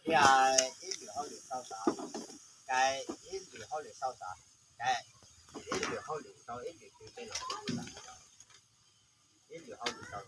Ib lwm hauj lwm sau xov, ib lwm hauj lwm sau xov, ib lwm hauj lwm sau ib lwm tus tej los, ib lwm hauj lwm sau.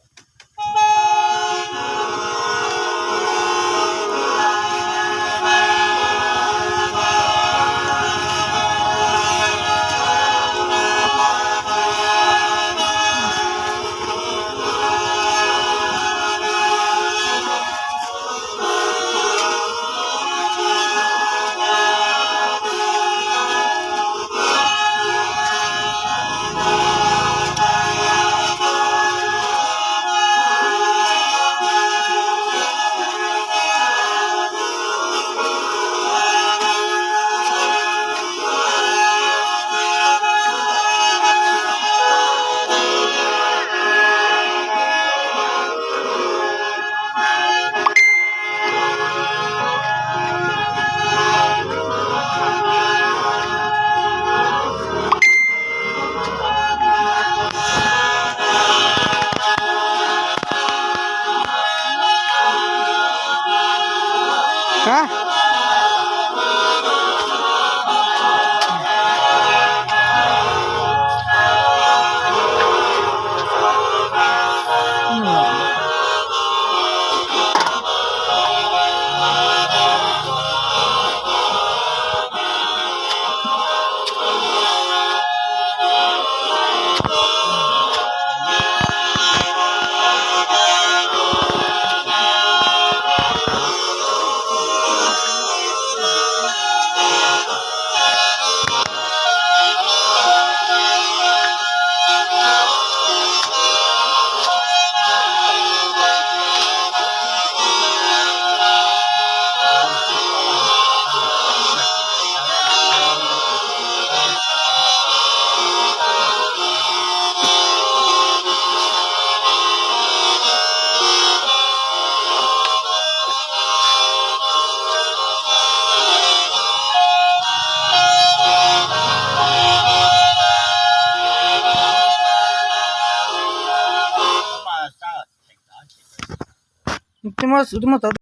Twb muab, twb muab tau.